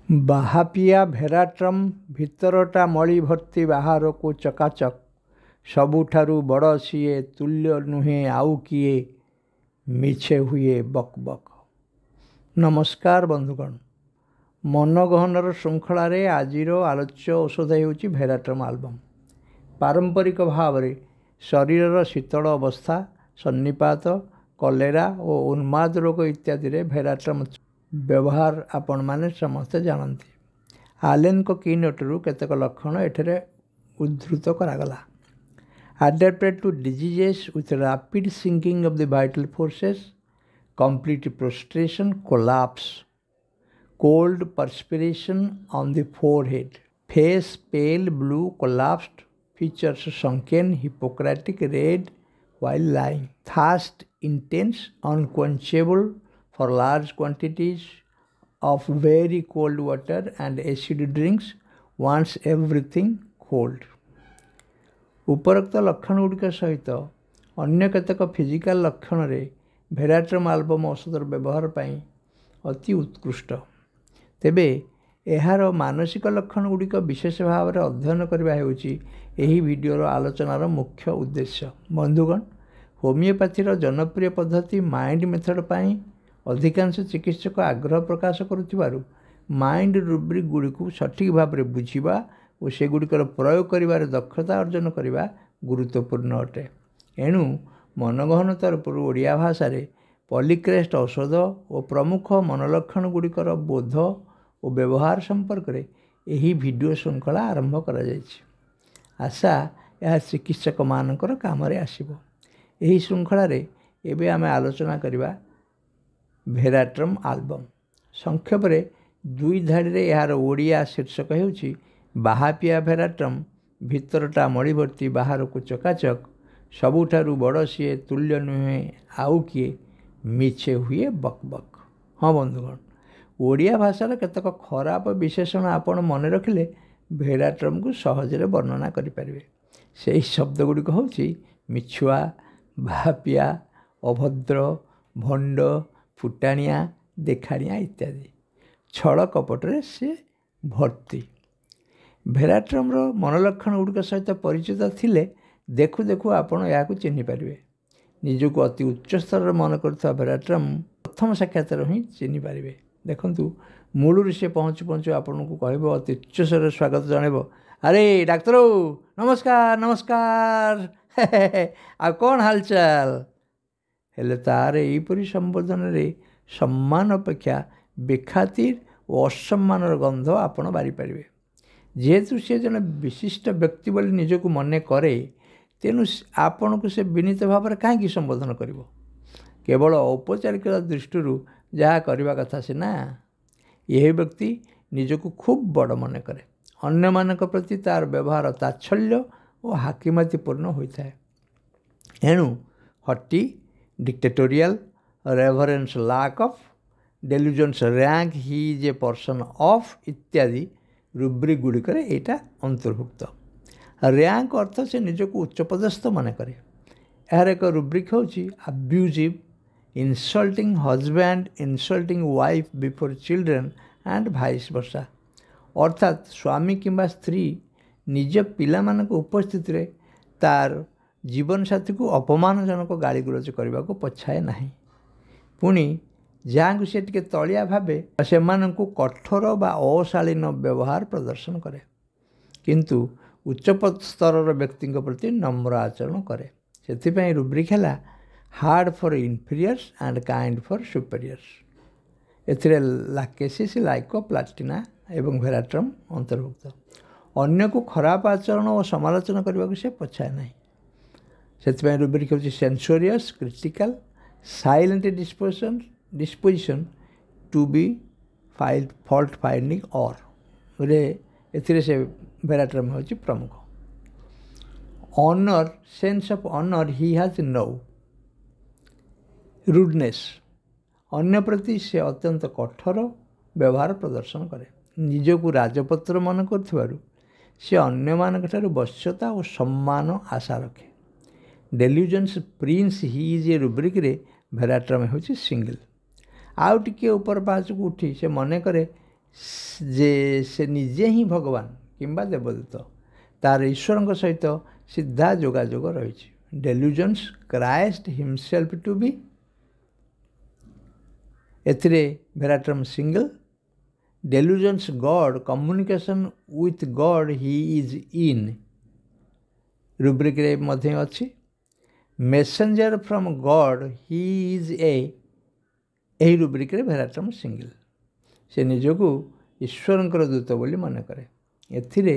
ବାହାପିଆ ଭେରାଟ୍ରମ୍ ଭିତରଟା ମଳି ଭର୍ତ୍ତି ବାହାରକୁ ଚକାଚକ୍, ସବୁଠାରୁ ବଡ଼ ସିଏ ତୁଲ୍ୟ ନୁହେଁ ଆଉ କିଏ, ମିଛେ ହୁଏ ବକ୍ ବକ୍। ନମସ୍କାର ବନ୍ଧୁଗଣ, ମନଗହନର ଶୃଙ୍ଖଳାରେ ଆଜିର ଆଲୋଚ୍ୟ ଔଷଧ ହେଉଛି ଭେରାଟ୍ରମ୍ ଆଲବମ୍। ପାରମ୍ପରିକ ଭାବରେ ଶରୀରର ଶୀତଳ ଅବସ୍ଥା, ସନ୍ନିପାତ, କଲେରା ଓ ଉନ୍ମାଦ ରୋଗ ଇତ୍ୟାଦିରେ ଭେରାଟ୍ରମ୍ ବ୍ୟବହାର ଆପଣମାନେ ସମସ୍ତେ ଜାଣନ୍ତି। ଆଲେନଙ୍କ କିନୋଟରୁ କେତେକ ଲକ୍ଷଣ ଏଠାରେ ଉଦ୍ଧୃତ କରାଗଲା। Adapted to diseases with rapid sinking of the vital forces, complete prostration, collapse, cold perspiration on the forehead, face pale blue collapsed, features sunken, hippocratic red while lying, thirst intense, unquenchable for large quantities of very cold water and acid drinks, wants everything cold. ଉପରୋକ୍ତ ଲକ୍ଷଣ ଗୁଡ଼ିକ ସହିତ ଅନ୍ୟ କେତେକ physical ଲକ୍ଷଣରେ ଭେରାଟ୍ରମ୍ album ଔଷଧର ବ୍ୟବହାର ପାଇଁ ଅତି ଉତ୍କୃଷ୍ଟ। ତେବେ ଏହାର ମାନସିକ ଲକ୍ଷଣ ଗୁଡ଼ିକ ବିଶେଷ ଭାବରେ ଅଧ୍ୟୟନ କରିବା ହେଉଛି ଏହି ଭିଡ଼ିଓର ଆଲୋଚନାର ମୁଖ୍ୟ ଉଦ୍ଦେଶ୍ୟ। ବନ୍ଧୁଗଣ, ହୋମିଓପାଥିର ଜନପ୍ରିୟ ପଦ୍ଧତି ମାଇଣ୍ଡ ମେଥଡ଼ ପାଇଁ ଅଧିକାଂଶ ଚିକିତ୍ସକ ଆଗ୍ରହ ପ୍ରକାଶ କରୁଥିବାରୁ ମାଇଣ୍ଡ ରୁବ୍ରିକ୍ ଗୁଡ଼ିକୁ ସଠିକ୍ ଭାବରେ ବୁଝିବା ଓ ସେଗୁଡ଼ିକର ପ୍ରୟୋଗ କରିବାରେ ଦକ୍ଷତା ଅର୍ଜନ କରିବା ଗୁରୁତ୍ୱପୂର୍ଣ୍ଣ ଅଟେ। ଏଣୁ ମନଗହନ ତରଫରୁ ଓଡ଼ିଆ ଭାଷାରେ ପଲିକ୍ରେଷ୍ଟ ଔଷଧ ଓ ପ୍ରମୁଖ ମନଲକ୍ଷଣ ଗୁଡ଼ିକର ବୋଧ ଓ ବ୍ୟବହାର ସମ୍ପର୍କରେ ଏହି ଭିଡ଼ିଓ ଶୃଙ୍ଖଳା ଆରମ୍ଭ କରାଯାଇଛି। ଆଶା ଏହା ଚିକିତ୍ସକମାନଙ୍କର କାମରେ ଆସିବ। ଏହି ଶୃଙ୍ଖଳାରେ ଏବେ ଆମେ ଆଲୋଚନା କରିବା ଭେରାଟ୍ରମ୍ ଆଲବମ୍। ସଂକ୍ଷେପରେ ଦୁଇ ଧାଡ଼ିରେ ଏହାର ଓଡ଼ିଆ ଶୀର୍ଷକ ହେଉଛି ବାହାପିଆ ଭେରାଟ୍ରମ୍, ଭିତରଟା ମଳି ଭର୍ତ୍ତି ବାହାରକୁ ଚକାଚକ୍, ସବୁଠାରୁ ବଡ଼ ସିଏ ତୁଲ୍ୟ ନୁହେଁ ଆଉ କିଏ, ମିଛେ ହୁଏ ବକ୍ ବକ୍। ହଁ ବନ୍ଧୁଗଣ, ଓଡ଼ିଆ ଭାଷାର କେତେକ ଖରାପ ବିଶେଷଣ ଆପଣ ମନେ ରଖିଲେ ଭେରାଟ୍ରମ୍କୁ ସହଜରେ ବର୍ଣ୍ଣନା କରିପାରିବେ। ସେହି ଶବ୍ଦ ଗୁଡ଼ିକ ହେଉଛି ମିଛୁଆ, ବାହାପିଆ, ଅଭଦ୍ର, ଭଣ୍ଡ, ଫୁଟାଣିଆ, ଦେଖାଣିଆ ଇତ୍ୟାଦି। ଛଳ କପଟରେ ସେ ଭର୍ତ୍ତି। ଭେରାଟ୍ରମ୍ର ମନଲକ୍ଷଣ ଗୁଡ଼ିକ ସହିତ ପରିଚିତ ଥିଲେ ଦେଖୁ ଦେଖୁ ଆପଣ ଏହାକୁ ଚିହ୍ନି ପାରିବେ। ନିଜକୁ ଅତି ଉଚ୍ଚ ସ୍ତରର ମନେ କରୁଥିବା ଭେରାଟ୍ରମ୍ ପ୍ରଥମ ସାକ୍ଷାତରେ ହିଁ ଚିହ୍ନି ପାରିବେ। ଦେଖନ୍ତୁ, ମୂଳରୁ ସେ ପହଞ୍ଚୁ ପହଞ୍ଚୁ ଆପଣଙ୍କୁ କହିବ, ଅତି ଉଚ୍ଚ ସ୍ୱରରେ ସ୍ୱାଗତ ଜଣାଇବ, ଆରେ ଡାକ୍ତର ନମସ୍କାର ନମସ୍କାର, ଆଉ କ'ଣ ହାଲଚାଲ। ହେଲେ ତାର ଏହିପରି ସମ୍ବୋଧନରେ ସମ୍ମାନ ଅପେକ୍ଷା ବେଖାତିର ଓ ଅସମ୍ମାନର ଗନ୍ଧ ଆପଣ ବାରିପାରିବେ। ଯେହେତୁ ସେ ଜଣେ ବିଶିଷ୍ଟ ବ୍ୟକ୍ତି ବୋଲି ନିଜକୁ ମନେ କରେ, ତେଣୁ ଆପଣଙ୍କୁ ସେ ବିନୀତ ଭାବରେ କାହିଁକି ସମ୍ବୋଧନ କରିବ? କେବଳ ଔପଚାରିକତା ଦୃଷ୍ଟିରୁ ଯାହା କରିବା କଥା ସିନା। ଏହି ବ୍ୟକ୍ତି ନିଜକୁ ଖୁବ୍ ବଡ଼ ମନେ କରେ। ଅନ୍ୟମାନଙ୍କ ପ୍ରତି ତା'ର ବ୍ୟବହାର ତାଚ୍ଛଲ୍ୟ ଓ ହାକିମାତିପୂର୍ଣ୍ଣ ହୋଇଥାଏ। ଏଣୁ haughty, dictatorial, reverence lack of, delusions rank he is a person of ଇତ୍ୟାଦି ରୁବ୍ରିକ୍ ଗୁଡ଼ିକରେ ଏଇଟା ଅନ୍ତର୍ଭୁକ୍ତ। ର୍ୟାଙ୍କ ଅର୍ଥ ସେ ନିଜକୁ ଉଚ୍ଚପଦସ୍ଥ ମନେ କରେ। ଏହାର ଏକ ରୁବ୍ରିକ୍ ହେଉଛି abusive, insulting husband, insulting wife before children and vice versa. ଅର୍ଥାତ୍ ସ୍ୱାମୀ କିମ୍ବା ସ୍ତ୍ରୀ ନିଜ ପିଲାମାନଙ୍କ ଉପସ୍ଥିତିରେ ତାର ଜୀବନସାଥୀକୁ ଅପମାନଜନକ ଗାଳିଗୁଲଜ କରିବାକୁ ପଛାଏ ନାହିଁ। ପୁଣି ଯାହାଙ୍କୁ ସେ ଟିକେ ତଳିଆ ଭାବେ ସେମାନଙ୍କୁ କଠୋର ବା ଅଶାଳୀନ ବ୍ୟବହାର ପ୍ରଦର୍ଶନ କରେ, କିନ୍ତୁ ଉଚ୍ଚ ସ୍ତରର ବ୍ୟକ୍ତିଙ୍କ ପ୍ରତି ନମ୍ର ଆଚରଣ କରେ। ସେଥିପାଇଁ ରୁବ୍ରିକ୍ ହେଲା hard for inferiors and kind for superiors. ଏଥିରେ ଲାକେସିସ୍, ଲାଇକୋ, ପ୍ଲାଟିନା ଏବଂ ଭେରାଟ୍ରମ୍ ଅନ୍ତର୍ଭୁକ୍ତ। ଅନ୍ୟକୁ ଖରାପ ଆଚରଣ ଓ ସମାଲୋଚନା କରିବାକୁ ସେ ପଛାଏ ନାହିଁ। ସେଥିପାଇଁ ରୁବ୍ରିକ୍ ହେଉଛି censorious, critical, silent disposition to be fault finding or ରେ ଏଥିରେ ସେ ଭେରାଟ୍ରମ୍ ହେଉଛି ପ୍ରମୁଖ। Honour, sense of honour he has no. Rudeness, ଅନ୍ୟ ପ୍ରତି ସେ ଅତ୍ୟନ୍ତ କଠୋର ବ୍ୟବହାର ପ୍ରଦର୍ଶନ କରେ। ନିଜକୁ ରାଜପତ୍ର ମନେ କରୁଥିବାରୁ ସେ ଅନ୍ୟମାନଙ୍କ ଠାରୁ ବଶ୍ୟତା ଓ ସମ୍ମାନ ଆଶା ରଖେ। Delusions prince he is a ରୁବ୍ରିକ୍ରେ ଭେରାଟ୍ରମ୍ ହେଉଛି ସିଙ୍ଗଲ୍। ଆଉ ଟିକିଏ ଉପର ପାହାଚକୁ ଉଠି ସେ ମନେ କରେ ଯେ ସେ ନିଜେ ହିଁ ଭଗବାନ କିମ୍ବା ଦେବଦୂତ। ତାର ଈଶ୍ୱରଙ୍କ ସହିତ ସିଧା ଯୋଗାଯୋଗ ରହିଛି। Delusions Christ himself to be, ଏଥିରେ veratrum single. Delusions God, communication with God he is in, ରୁବ୍ରିକ୍ରେ ମଧ୍ୟ ଅଛି। Messenger from God he is a, ଏହି ରୁବ୍ରିକ୍ରେ ଭେରାଟ୍ରମ୍ ସିଙ୍ଗଲ। ସେ ନିଜକୁ ଈଶ୍ୱରଙ୍କର ଦୂତ ବୋଲି ମନେ କରେ। ଏଥିରେ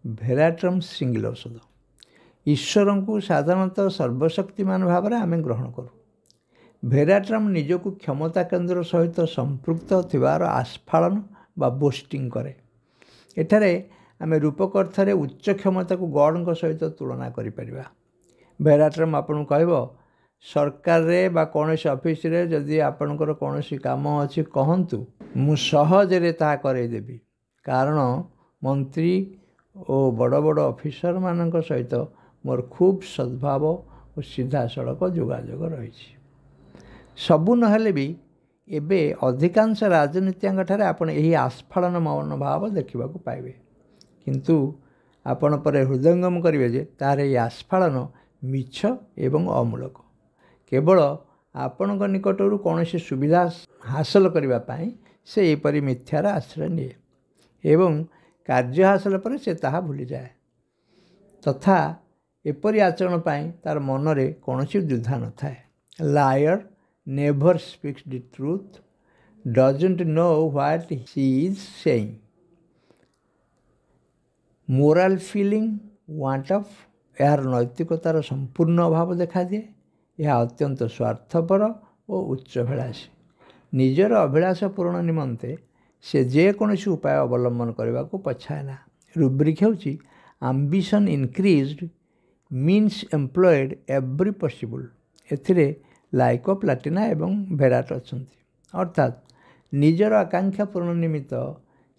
ଭେରାଟ୍ରମ୍ ସିଙ୍ଗଲ ଔଷଧ। ଈଶ୍ୱରଙ୍କୁ ସାଧାରଣତଃ ସର୍ବଶକ୍ତିମାନ ଭାବରେ ଆମେ ଗ୍ରହଣ କରୁ। ଭେରାଟ୍ରମ୍ ନିଜକୁ କ୍ଷମତା କେନ୍ଦ୍ର ସହିତ ସମ୍ପୃକ୍ତ ଥିବାର ଆସ୍ଫାଳନ ବା ବୋଷ୍ଟିଂ କରେ। ଏଠାରେ ଆମେ ରୂପକ ଅର୍ଥରେ ଉଚ୍ଚ କ୍ଷମତାକୁ ଗଡ଼ଙ୍କ ସହିତ ତୁଳନା କରିପାରିବା। ଭେରାଟ୍ରମ୍ ଆପଣଙ୍କୁ କହିବ, ସରକାରରେ ବା କୌଣସି ଅଫିସରେ ଯଦି ଆପଣଙ୍କର କୌଣସି କାମ ଅଛି କହନ୍ତୁ, ମୁଁ ସହଜରେ ତାହା କରାଇଦେବି। କାରଣ ମନ୍ତ୍ରୀ ଓ ବଡ଼ ବଡ଼ ଅଫିସରମାନଙ୍କ ସହିତ ମୋର ଖୁବ୍ ସଦ୍ଭାବ ଓ ସିଧାସଳଖ ଯୋଗାଯୋଗ ରହିଛି। ସବୁ ନହେଲେ ବି ଏବେ ଅଧିକାଂଶ ରାଜନୀତିଜ୍ଞଙ୍କ ଠାରେ ଆପଣ ଏହି ଆସ୍ଫାଳନ ମନୋଭାବ ଦେଖିବାକୁ ପାଇବେ। କିନ୍ତୁ ଆପଣ ପରେ ହୃଦୟଙ୍ଗମ କରିବେ ଯେ ତାହାର ଏହି ଆସ୍ଫାଳନ ମିଛ ଏବଂ ଅମୂଳକ। କେବଳ ଆପଣଙ୍କ ନିକଟରୁ କୌଣସି ସୁବିଧା ହାସଲ କରିବା ପାଇଁ ସେ ଏପରି ମିଥ୍ୟାର ଆଶ୍ରୟ ନିଏ ଏବଂ କାର୍ଯ୍ୟ ହାସଲ ପରେ ସେ ତାହା ଭୁଲିଯାଏ। ତଥା ଏପରି ଆଚରଣ ପାଇଁ ତାର ମନରେ କୌଣସି ଦ୍ୱିଧା ନଥାଏ। Liar never speaks the truth, doesn't know what she is saying. Moral feeling want of, ଏହାର ନୈତିକତାର ସମ୍ପୂର୍ଣ୍ଣ ଅଭାବ ଦେଖାଦିଏ। ଏହା ଅତ୍ୟନ୍ତ ସ୍ୱାର୍ଥପର ଓ ଉଚ୍ଚାଭିଳାଷୀ। ନିଜର ଅଭିଳାଷ ପୂରଣ ନିମନ୍ତେ ସେ ଯେକୌଣସି ଉପାୟ ଅବଲମ୍ବନ କରିବାକୁ ପଛାଏ ନା। ରୁବ୍ରିକ୍ ହେଉଛି ambition increased, means employed every possible. ଏଥିରେ ଲାଇକୋ, ପ୍ଲାଟିନା ଏବଂ ଭେରାଟ ଅଛନ୍ତି। ଅର୍ଥାତ୍ ନିଜର ଆକାଂକ୍ଷା ପୂରଣ ନିମିତ୍ତ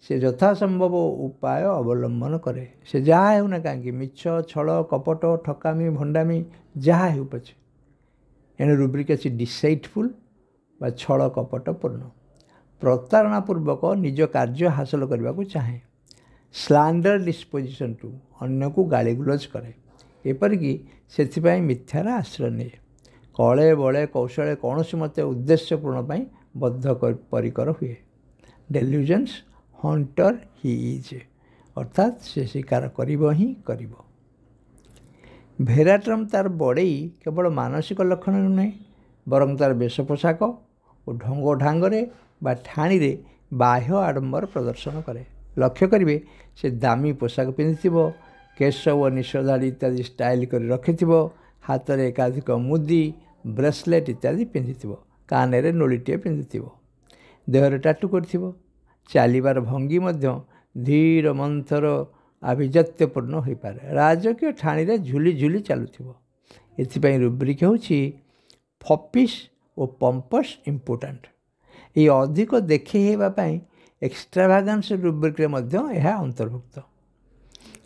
ସେ ଯଥାସମ୍ଭବ ଉପାୟ ଅବଲମ୍ବନ କରେ। ସେ ଯାହା ହେଉନା କାହିଁକି, ମିଛ, ଛଳ, କପଟ, ଠକାମି, ଭଣ୍ଡାମି ଯାହା ହେଉ ପଛେ। ଏଣୁ ରୁବ୍ରିକ୍ ଅଛି ଡିସାଇଟଫୁଲ୍ ବା ଛଳ କପଟପୂର୍ଣ୍ଣ। ପ୍ରତାରଣା ପୂର୍ବକ ନିଜ କାର୍ଯ୍ୟ ହାସଲ କରିବାକୁ ଚାହେଁ। ସ୍ଲାଣ୍ଡର ଡିସ୍ପୋଜିସନ୍ ଟୁ, ଅନ୍ୟକୁ ଗାଳିଗୁଲଜ କରେ, ଏପରିକି ସେଥିପାଇଁ ମିଥ୍ୟାର ଆଶ୍ରୟ ନିଏ। କଳେ ବଳେ କୌଶଳେ କୌଣସି ମତେ ଉଦ୍ଦେଶ୍ୟ ପୂରଣ ପାଇଁ ବଦ୍ଧ ପରିକର ହୁଏ। ଡେଲ୍ୟୁଜନ୍ସ ହଣ୍ଟର he is, ଅର୍ଥାତ୍ ସେ ଶିକାର କରିବ ହିଁ କରିବ। ଭେରାଟ୍ରମ୍ ତାର ବଡ଼େଇ କେବଳ ମାନସିକ ଲକ୍ଷଣରୁ ନୁହେଁ, ବରଂ ତାର ବେଶ ପୋଷାକ ଓ ଢଙ୍ଗ ଢାଙ୍ଗରେ ବା ଠାଣିରେ ବାହ୍ୟ ଆଡ଼ମ୍ବର ପ୍ରଦର୍ଶନ କରେ। ଲକ୍ଷ୍ୟ କରିବେ, ସେ ଦାମୀ ପୋଷାକ ପିନ୍ଧିଥିବ, କେଶ ଓ ନିଶଦାଢ଼ି ଇତ୍ୟାଦି ଷ୍ଟାଇଲ୍ କରି ରଖିଥିବ, ହାତରେ ଏକାଧିକ ମୁଦି, ବ୍ରେସଲେଟ୍ ଇତ୍ୟାଦି ପିନ୍ଧିଥିବ, କାନରେ ନୋଳିଟିଏ ପିନ୍ଧିଥିବ, ଦେହରେ ଟାଟୁ କରିଥିବ। ଚାଲିବାର ଭଙ୍ଗୀ ମଧ୍ୟ ଧୀର ମନ୍ଥର ଆଭିଜାତ୍ୟପୂର୍ଣ୍ଣ ହୋଇପାରେ। ରାଜକୀୟ ଠାଣିରେ ଝୁଲି ଝୁଲି ଚାଲୁଥିବ। ଏଥିପାଇଁ ରୁବ୍ରିକ୍ ହେଉଛି ଫପିସ୍ ଓ ପମ୍ପସ୍ ଇମ୍ପୋର୍ଟାଣ୍ଟ। ଏହି ଅଧିକ ଦେଖେଇ ହେବା ପାଇଁ ଏକ୍ସଟ୍ରାଭାଗାନ୍ସ ରୁବ୍ରିକ୍ରେ ମଧ୍ୟ ଏହା ଅନ୍ତର୍ଭୁକ୍ତ।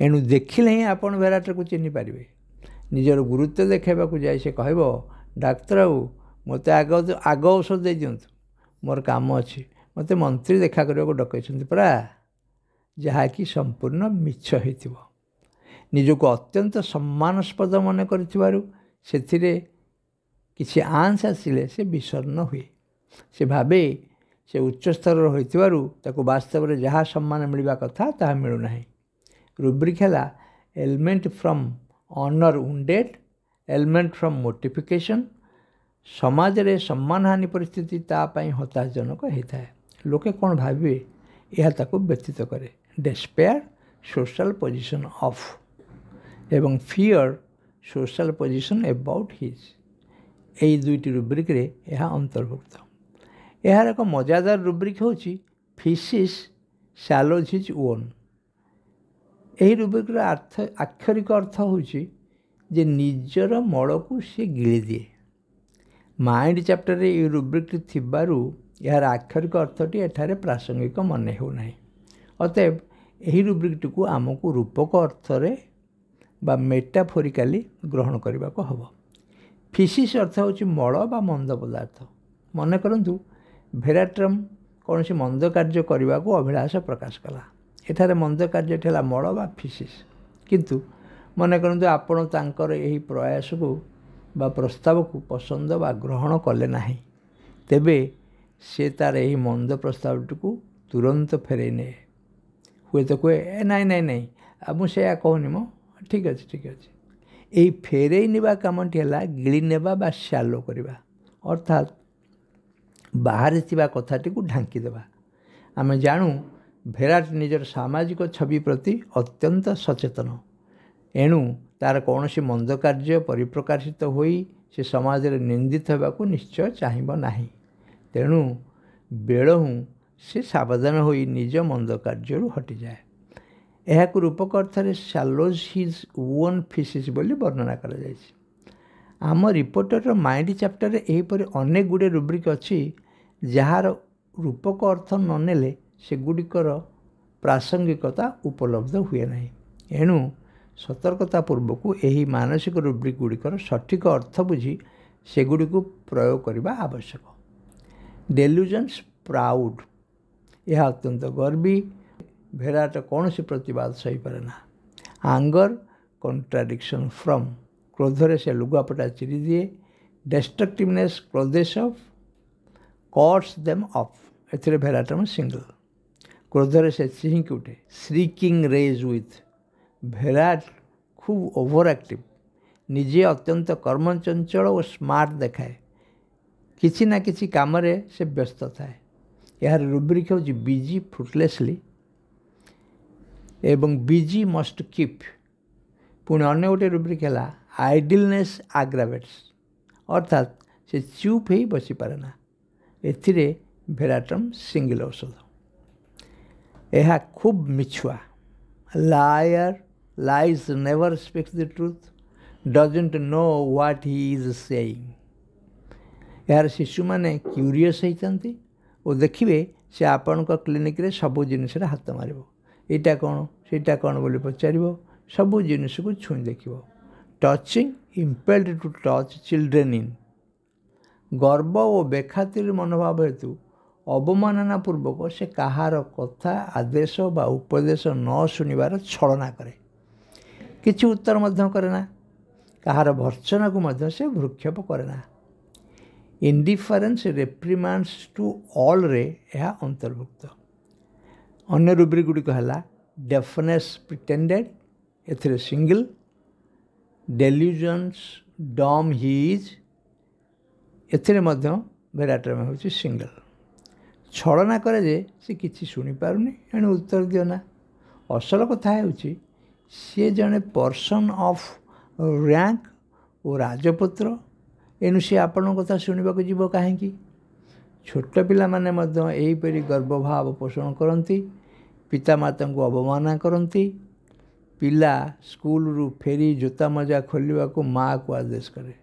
ଏଣୁ ଦେଖିଲେ ହିଁ ଆପଣ ଭେରାଟ୍ରକୁ ଚିହ୍ନି ପାରିବେ। ନିଜର ଗୁରୁତ୍ୱ ଦେଖାଇବାକୁ ଯାଇ ସେ କହିବ, ଡାକ୍ତର ବାବୁ ମୋତେ ଆଗ ଔଷଧ ଦେଇଦିଅନ୍ତୁ, ମୋର କାମ ଅଛି, ମୋତେ ମନ୍ତ୍ରୀ ଦେଖା କରିବାକୁ ଡକାଇଛନ୍ତି ପରା, ଯାହାକି ସମ୍ପୂର୍ଣ୍ଣ ମିଛ ହୋଇଥିବ। ନିଜକୁ ଅତ୍ୟନ୍ତ ସମ୍ମାନସ୍ପଦ ମନେ କରିଥିବାରୁ ସେଥିରେ କିଛି ଆଞ୍ଚ ଆସିଲେ ସେ ବିଷଣ୍ଣ ହୁଏ। ସେ ଭାବେ ସେ ଉଚ୍ଚସ୍ତରର ହୋଇଥିବାରୁ ତାକୁ ବାସ୍ତବରେ ଯାହା ସମ୍ମାନ ମିଳିବା କଥା ତାହା ମିଳୁନାହିଁ। ରୁବ୍ରିକ୍ ହେଲା ailment from honour wounded, ailment from mortification. ସମାଜରେ ସମ୍ମାନହାନି ପରିସ୍ଥିତି ତା ପାଇଁ ହତାଶଜନକ ହୋଇଥାଏ। ଲୋକେ କ'ଣ ଭାବିବେ ଏହା ତାକୁ ବ୍ୟଥିତ କରେ। ଡେସ୍ପେୟାର, ସୋଶାଲ ପୋଜିସନ୍ ଅଫ୍ ଏବଂ fear, social position about his, ଏହି ଦୁଇଟି ରୁବ୍ରିକ୍ରେ ଏହା ଅନ୍ତର୍ଭୁକ୍ତ। ଏହାର ଏକ ମଜାଦାର ରୁବ୍ରିକ୍ ହେଉଛି ଫିସିସ୍ ସ୍ୟାଲୋଜ୍ his on. ଏହି ରୁବ୍ରିକ୍ର ଆକ୍ଷରିକ ଅର୍ଥ ହେଉଛି ଯେ ନିଜର ମଳକୁ ସିଏ ଗିଳିଦିଏ। ମାଇଣ୍ଡ ଚାପ୍ଟରରେ ଏହି ରୁବ୍ରିକ୍ଟି ଥିବାରୁ ଏହାର ଆକ୍ଷରିକ ଅର୍ଥଟି ଏଠାରେ ପ୍ରାସଙ୍ଗିକ ମନେ ହେଉନାହିଁ। ଅତଏବ ଏହି ରୁବ୍ରିକ୍ଟିକୁ ଆମକୁ ରୂପକ ଅର୍ଥରେ ବା ମେଟାଫୋରିକାଲି ଗ୍ରହଣ କରିବାକୁ ହେବ। ଫିସିସ୍ ଅର୍ଥ ହେଉଛି ମଳ ବା ମନ୍ଦ ପଦାର୍ଥ। ମନେ କରନ୍ତୁ ଭେରାଟ୍ରମ୍ କୌଣସି ମନ୍ଦ କାର୍ଯ୍ୟ କରିବାକୁ ଅଭିଳାଷ ପ୍ରକାଶ କଲା। ଏଠାରେ ମନ୍ଦ କାର୍ଯ୍ୟଟି ହେଲା ମଳ ବା ଫିସିସ୍। କିନ୍ତୁ ମନେ କରନ୍ତୁ ଆପଣ ତାଙ୍କର ଏହି ପ୍ରୟାସକୁ ବା ପ୍ରସ୍ତାବକୁ ପସନ୍ଦ ବା ଗ୍ରହଣ କଲେ ନାହିଁ, ତେବେ ସେ ତା'ର ଏହି ମନ୍ଦ ପ୍ରସ୍ତାବଟିକୁ ତୁରନ୍ତ ଫେରାଇ ନିଏ। ହୁଏତ କୁହେ, ଏ ନାଇଁ ନାଇଁ ନାଇଁ, ଆଉ ମୁଁ ସେଇଆ କହୁନି ମ, ଠିକ୍ ଅଛି ଠିକ୍ ଅଛି। ଏହି ଫେରାଇ ନେବା କାମଟି ହେଲା ଗିଳି ନେବା ବା ସ୍ୟାଲୋ କରିବା, ଅର୍ଥାତ୍ ବାହାରେ ଥିବା କଥାଟିକୁ ଢାଙ୍କି ଦେବା। ଆମେ ଜାଣୁ ଭେରାଟ ନିଜର ସାମାଜିକ ଛବି ପ୍ରତି ଅତ୍ୟନ୍ତ ସଚେତନ। ଏଣୁ ତା'ର କୌଣସି ମନ୍ଦ କାର୍ଯ୍ୟ ପରିପ୍ରକାଶିତ ହୋଇ ସେ ସମାଜରେ ନିନ୍ଦିତ ହେବାକୁ ନିଶ୍ଚୟ ଚାହିଁବ ନାହିଁ। ତେଣୁ ବେଳହୁଁ ସେ ସାବଧାନ ହୋଇ ନିଜ ମନ୍ଦ କାର୍ଯ୍ୟରୁ ହଟିଯାଏ। ଏହାକୁ ରୂପକ ଅର୍ଥରେ ସ୍ୟାଲୋଜ୍ his on ଫିସିସ୍ ବୋଲି ବର୍ଣ୍ଣନା କରାଯାଇଛି। ଆମ ରିପୋର୍ଟରର ମାଇଣ୍ଡ ଚାପ୍ଟରରେ ଏହିପରି ଅନେକ ଗୁଡ଼ିଏ ରୁବ୍ରିକ୍ ଅଛି, ଯାହାର ରୂପକ ଅର୍ଥ ନ ନେଲେ ସେଗୁଡ଼ିକର ପ୍ରାସଙ୍ଗିକତା ଉପଲବ୍ଧ ହୁଏ ନାହିଁ। ଏଣୁ ସତର୍କତା ପୂର୍ବକୁ ଏହି ମାନସିକ ରୁବ୍ରିକ୍ ଗୁଡ଼ିକର ସଠିକ ଅର୍ଥ ବୁଝି ସେଗୁଡ଼ିକୁ ପ୍ରୟୋଗ କରିବା ଆବଶ୍ୟକ। ଡେଲ୍ୟୁଜନ୍ସ ପ୍ରାଉଡ୍, ଏହା ଅତ୍ୟନ୍ତ ଗର୍ବୀ। ଭେରାଟ କୌଣସି ପ୍ରତିବାଦ ସହିପାରେ ନା। ଆଙ୍ଗର କଣ୍ଟ୍ରାଡିକ୍ସନ୍ ଫ୍ରମ୍, କ୍ରୋଧରେ ସେ ଲୁଗାପଟା ଚିରିଦିଏ। ଡେଷ୍ଟ୍ରକ୍ଟିଭନେସ୍ କ୍ଲୋଦେସ୍ ଅଫ୍, କଟ୍ସ ଦେମ୍ ଅଫ୍, ଏଥିରେ ଭେରାଟମ୍ ସିଙ୍ଗଲ୍। କ୍ରୋଧରେ ସେ ଚିହିଁକି ଉଠେ, ଶ୍ରିକିଂ ରେଜ୍ ୱିଥ୍। ଭେରାଟ ଖୁବ୍ ଓଭର ଆକ୍ଟିଭ୍, ନିଜେ ଅତ୍ୟନ୍ତ କର୍ମଚଞ୍ଚଳ ଓ ସ୍ମାର୍ଟ ଦେଖାଏ। କିଛି ନା କିଛି କାମରେ ସେ ବ୍ୟସ୍ତ ଥାଏ। ଏହାର ରୁବ୍ରିକ୍ ହେଉଛି ବିଜି ଫ୍ରୁଟଲେସଲି ଏବଂ ବିଜି ମଷ୍ଟ କିପ୍। ପୁଣି ଅନ୍ୟ ଗୋଟିଏ ରୁବ୍ରିକ୍ ହେଲା ଆଇଡିଲନେସ୍ ଆଗ୍ରାଭେଟ୍ସ, ଅର୍ଥାତ୍ ସେ ଚୁପ୍ ହେଇ ବସିପାରେ ନା। ଏଥିରେ ଭେରାଟମ୍ ସିଙ୍ଗଲ ଔଷଧ। ଏହା ଖୁବ୍ ମିଛୁଆ, liar, lies, never speaks the truth, doesn't know what he is saying. ଏହାର ଶିଶୁମାନେ କ୍ୟୁରିୟସ୍ ହେଇଥାନ୍ତି ଓ ଦେଖିବେ ସେ ଆପଣଙ୍କ କ୍ଲିନିକ୍ରେ ସବୁ ଜିନିଷରେ ହାତ ମାରିବ। ଏଇଟା କ'ଣ, ସେଇଟା କ'ଣ ବୋଲି ପଚାରିବ, ସବୁ ଜିନିଷକୁ ଛୁଇଁ ଦେଖିବ। Touching, impelled to touch children in. ଗର୍ବ ଓ ବେଖାତିର ମନୋଭାବ ହେତୁ ଅବମାନନା ପୂର୍ବକ ସେ କାହାର କଥା, ଆଦେଶ ବା ଉପଦେଶ ନ ଶୁଣିବାର ଛଳନା କରେ। କିଛି ଉତ୍ତର ମଧ୍ୟ କରେ ନା। କାହାର ଭର୍ତ୍ସନାକୁ ମଧ୍ୟ ସେ ଭ୍ରୂକ୍ଷେପ କରେ ନା। ଇଣ୍ଡିଫରେନ୍ସ ରେପ୍ରିମାଣ୍ଡସ୍ ଟୁ ଅଲ୍ରେ ଏହା ଅନ୍ତର୍ଭୁକ୍ତ। ଅନ୍ୟ ରୁବ୍ରିକ୍ ଗୁଡ଼ିକ ହେଲା ଡେଫନେସ୍ ପ୍ରିଟେଣ୍ଡେଡ଼, ଏଥିରେ ସିଙ୍ଗଲ। ଡେଲ୍ୟୁଜନ୍ସ ଡମ୍ his, ଏଥିରେ ମଧ୍ୟ ଭେରାଟମ୍ ହେଉଛି ସିଙ୍ଗଲ। ଛଳନା କରେ ଯେ ସେ କିଛି ଶୁଣିପାରୁନି, ଏଣୁ ଉତ୍ତର ଦିଅ ନା। ଅସଲ କଥା ହେଉଛି ସିଏ ଜଣେ ପର୍ସନ୍ ଅଫ୍ ର୍ୟାଙ୍କ ଓ ରାଜପୁତ୍ର, ଏଣୁ ସିଏ ଆପଣଙ୍କ କଥା ଶୁଣିବାକୁ ଯିବ କାହିଁକି? ଛୋଟ ପିଲାମାନେ ମଧ୍ୟ ଏହିପରି ଗର୍ବଭାବ ପୋଷଣ କରନ୍ତି, ପିତାମାତାଙ୍କୁ ଅବମାନନା କରନ୍ତି। ପିଲା ସ୍କୁଲରୁ ଫେରି ଜୋତା ମୋଜା ଖୋଲିବାକୁ ମାଆକୁ ଆଦେଶ କରେ।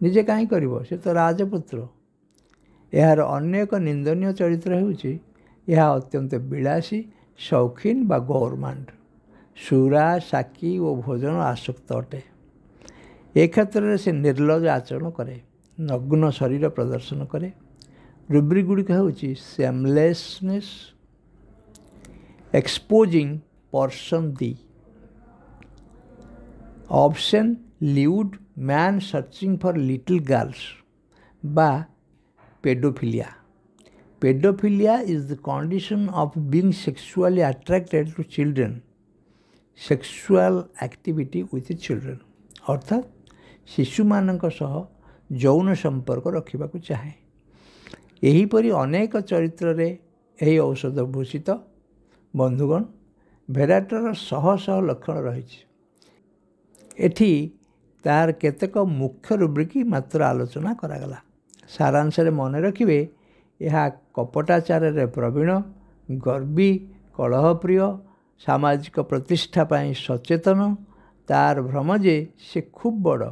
ନିଜେ କାହିଁ କରିବ? ସେ ତ ରାଜପୁତ୍ର। ଏହାର ଅନ୍ୟ ଏକ ନିନ୍ଦନୀୟ ଚରିତ୍ର ହେଉଛି ଏହା ଅତ୍ୟନ୍ତ ବିଳାସୀ, ସୌଖିନ ବା ଗୌରମାଣ୍ଡ, ସୁରା, ସାକି ଓ ଭୋଜନ ଆସକ୍ତ ଅଟେ। ଏ କ୍ଷେତ୍ରରେ ସେ ନିର୍ଲଜ୍ଜ ଆଚରଣ କରେ, ନଗ୍ନ ଶରୀର ପ୍ରଦର୍ଶନ କରେ। ରୁବ୍ରିକ୍ ଗୁଡ଼ିକ ହେଉଛି shamelessness, exposing person the obscene, lewd, man searching for little girls ବା pedophilia. Pedophilia is the condition of being sexually attracted to children, sexual activity with children, ଅର୍ଥାତ୍ ଶିଶୁମାନଙ୍କ ସହ ଯୌନ ସମ୍ପର୍କ ରଖିବାକୁ ଚାହେଁ। ଏହିପରି ଅନେକ ଚରିତ୍ରରେ ଏହି ଔଷଧ ଭୂଷିତ। ବନ୍ଧୁଗଣ, ଭେରାଟର ଶହ ଶହ ଲକ୍ଷଣ ରହିଛି। ଏଠି ତାର କେତେକ ମୁଖ୍ୟ ରୁବ୍ରିକ୍ ମାତ୍ର ଆଲୋଚନା କରାଗଲା। ସାରାଂଶରେ ମନେ ରଖିବେ, ଏହା କପଟାଚାରରେ ପ୍ରବୀଣ, ଗର୍ବୀ, କଳହପ୍ରିୟ, ସାମାଜିକ ପ୍ରତିଷ୍ଠା ପାଇଁ ସଚେତନ। ତାର ଭ୍ରମ ଯେ ସେ ଖୁବ୍ ବଡ଼,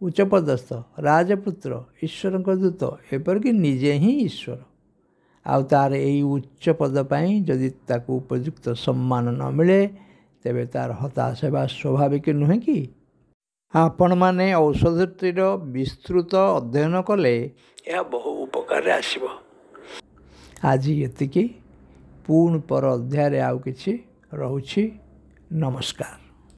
ଉଚ୍ଚପଦସ୍ଥ, ରାଜପୁତ୍ର, ଈଶ୍ୱରଙ୍କ ଦୂତ, ଏପରିକି ନିଜେ ହିଁ ଈଶ୍ୱର। ଆଉ ତାର ଏଇ ଉଚ୍ଚ ପଦ ପାଇଁ ଯଦି ତାକୁ ଉପଯୁକ୍ତ ସମ୍ମାନ ନ ମିଳେ, ତେବେ ତାର ହତାଶ ହେବା ସ୍ୱାଭାବିକ ନୁହେଁ କି? ଆପଣମାନେ ଔଷଧଟିର ବିସ୍ତୃତ ଅଧ୍ୟୟନ କଲେ ଏହା ବହୁ ଉପକାରରେ ଆସିବ। ଆଜି ଏତିକି, ପୁଣି ପର ଅଧ୍ୟାୟରେ ଆଉ କିଛି ରହୁଛି। ନମସ୍କାର।